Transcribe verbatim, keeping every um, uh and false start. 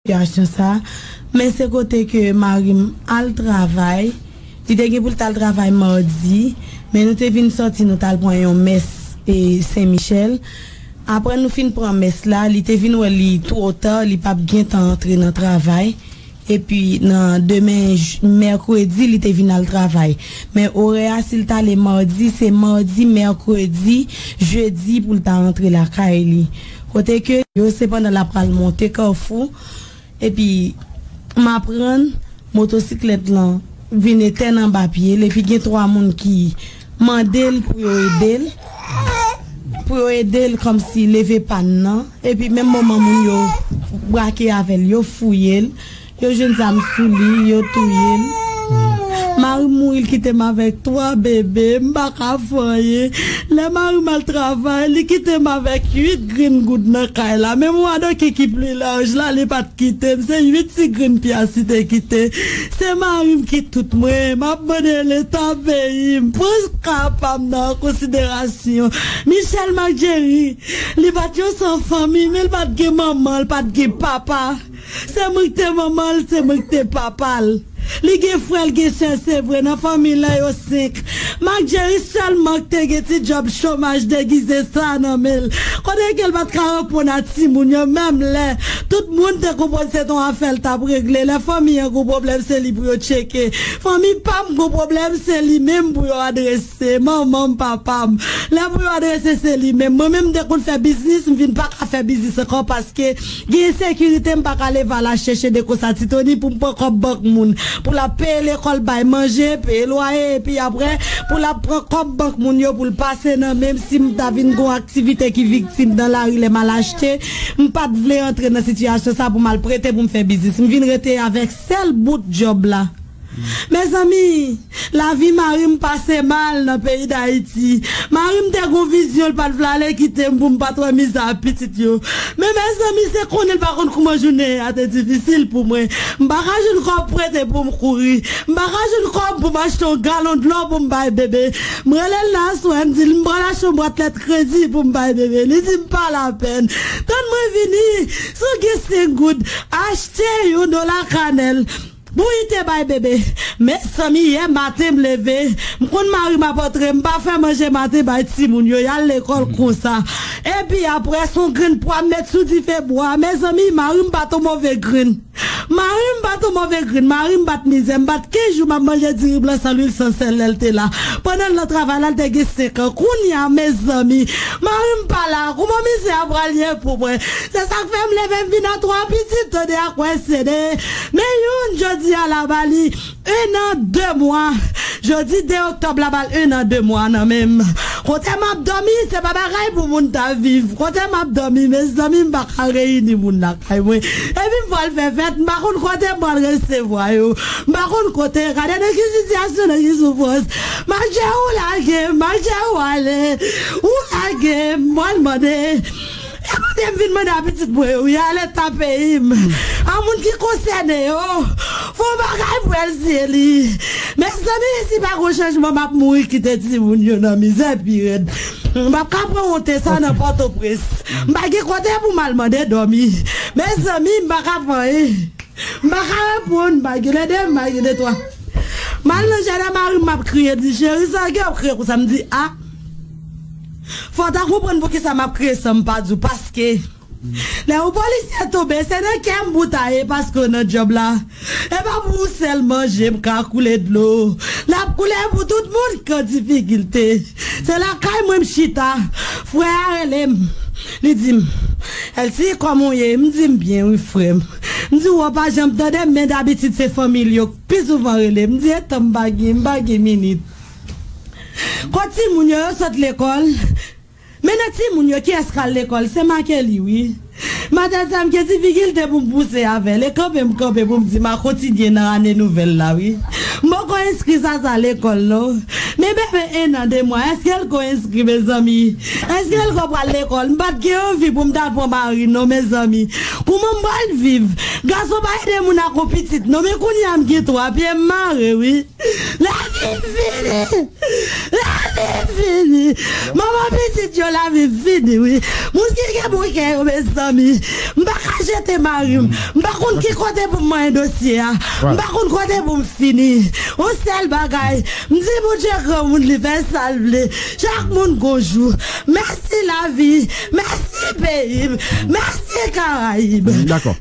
sitiyasyon sa, men se kote ke mari m al travay. Li te gen pou l t al travay madi, men nou te vin sòti, nou t al pran yon mès e Sen Michèl. Apre nou fin pran mès la, li te vin wè li twò ta, li p ap gentan antre nan travay. Epi nan demen, j- mèkredi, li te vin al travay. Men orè a, si l t ale madi, se madi, mèkredi, jedi pou l ta rantre lakay li. Kote ke yo, se pandan l ap pral monte Kafou, epi m aprann motosiklèt lan vin etèn anba pye l, epi gen twa moun ki mande l pou yo ede l, pou yo ede l kòmsi leve pàn nan, epi menm moman moun yo brake avè l, yo fouye l, yo jwenn zam sou li, yo touye l. Mari m mouri, l kite m avèk twa bebe, m pa ka fè anyen. Lè mari m al travay, li kite m avèk uit grenn goud nan kay la. Men mwa doke ki pli laj la, li pa t kite m. Se uit ti grenn pyas li te kite. Se mari m ki tout mwen. M ap mande Leta peyi m pran ka pa m nan konsiderasyon. Michel Marc Jerry, li pa t yon san fanmi, men l pa t gen manman, l pa t gen papa. Se mwen ki te manman l, se mwen ki te papa l. Li gen frè, l gen sè, se vre, nan fanmi l lan yo senk. Marc Jerry sèlman ki te gen ti djòb chomaj degize sa nan men l. Kote ke l pa t ka reponn a timoun yo, menm lè tout moun te konprann se t on afè l t ap regle. Lè fanmi an gon pwoblèm, se li pou yo tcheke. Fanmi pa m gon pwoblèm, se li menm pou yo adrese. Se manman m, papa m. Lè pou yo adrese, se li menm. Mwen menm, m te konn fè biznis, m vin pa ka fè biznis ankò paske gen ensekirite, m pa ka leve al achte chede konsa ti Tony pou m pran kòb bank moun. Pou l ap peye lekòl, bay manje, peye lwaye, epi apre, pou l ap pran kòb bank moun yo, pou l pase nan men m, si m ta vin gon aktivite ki viktim nan lari lè m al achte, m pa t vle antre nan sitiyasyon sa pou m al prete pou m fè biznis. M vin rete avèk sèl bout djòb la. Mezanmi, lavi mari m pase mal nan peyi Dayiti. Mari m te gon vizyon, l pa t vle ale kite m pou m pa t wè miza a pitit yo. Men mezanmi, se konnen l pa konn kouman jounen an te difisil pou mwen. M pa ka jwenn kòb prete pou m kouri. M pa ka jwenn kòb pou m achte yon galon dlo pou m bay bebe. M rele l nan aswè, m di l m pral achte yon bwat lèt kredi pou m bay bebe. Li di m pa lapèn. Tann mwen vini, si w gen senk goud, achte yon dola kanèl. Pou ite bay bebe. Mezanmi, yè maten m leve, m konn mari m ap antre, m pa fè manje maten bay timoun yo, y al lekòl konsa. Epi apre, se yon grenn pwa m met sou dife bwa. Mezanmi, mari m pa t yon move grenn. Mari m pa t yon move grenn. Mari m bat mizè. M bat kenz jou m ap manje diri blan san lwil, san sèl lè l te la. Pandan l nan travay la, l te gen senk an. Kounye a, mezanmi, mari m pa la. Kouman mizè a pral ye pou mwen? Se sa k fè m leve, m vin a twa pitit, tande ak wè sede. Men youn, jodi a, l a ba li en an, de mwa. Jodi de oktòb, l a ba l en an, de mwa nan men m. Kote m ap dòmi, se pa bagay pou moun ta viv. Kote m ap dòmi, mezanmi, m pa ka reyini moun lakay mwen. Epi m pral fè fèt, m pa konn kote m pral resevwa yo. M pa konn kote, gade nan ki sitiyasyon, nan ki soufrans. Mache ou lage m, mache ou ale. Ou lage m, m pral mande. E kote m vin mande a pitit mwen yo, wi, a leta peyi m. A moun ki konsène yo. Fè yon bagay pou Elsie li. Mezanmi, si pa gon chanjman, m ap mouri kite timoun yo nan mizè pi rèd. M p ap ka pran wonte sa nan Pòtoprens. M pa gen kote pou m al mande dòmi. Mezanmi, m pa ka fè anyen. M pa ka reponn, m pa gen lede, m pa gen detwa. M al nan jaden mari m, m ap kriye, di, "Cheri, sa gen w ap kriye konsa?" M di, "A, fò w ta konprann poukisa m ap kriye san m pa di w, paske lè yon polisye tonbe, se nan kè m pou ta ye, paske w nan djòb la. E pa pou ou sèl manje m ka koule dlo. L ap koule pou tout moun k an difikilte." Se lakay mwen m chita. Frè a rele m. Li di m, "Elsie, kòman w ye?" M di, "M byen, wi, frè m." M di, "W pa janm tande m, men dabitid se fanmi l yo k pi souvan rele m." M di, "Etan m pa gen, m pa gen minit." Kot timoun yo, yo sot lekòl? Men nan timoun yo, kiyès k al lekòl? Se Makeli, wi. Maten sa, m gen difikilte pou m pouse avè l. E kanpe m kanpe pou m di m a kontinye nan ane nouvèl la, wi. M poko enskri Zaza lekòl, non. Men bebe en an, de mwa, èske l ko enskri, mezanmi? Èske l ko pral lekòl? M pa t gen anvi pou m t al pran mari, non, mezanmi. Kouman m pral viv? Gason pa ede moun ak yon pitit, non, men kounye a m gen twa, pye m mare, wi. Lavi m fini! Lavi Fini. Manman pitit yo, lavi fini wi. Moun ki gen bon kè yo, mezanmi. M pa ka jete mari m. M pa konn ki kote pou m manyen dosye a. M pa konn kote pou m fini. Yon sèl bagay, m di Bondye granmoun, li fè sa l vle. Chak moun gon jou. Mèsi lavi. Mèsi peyi m. Mèsi Karayib. Dakò.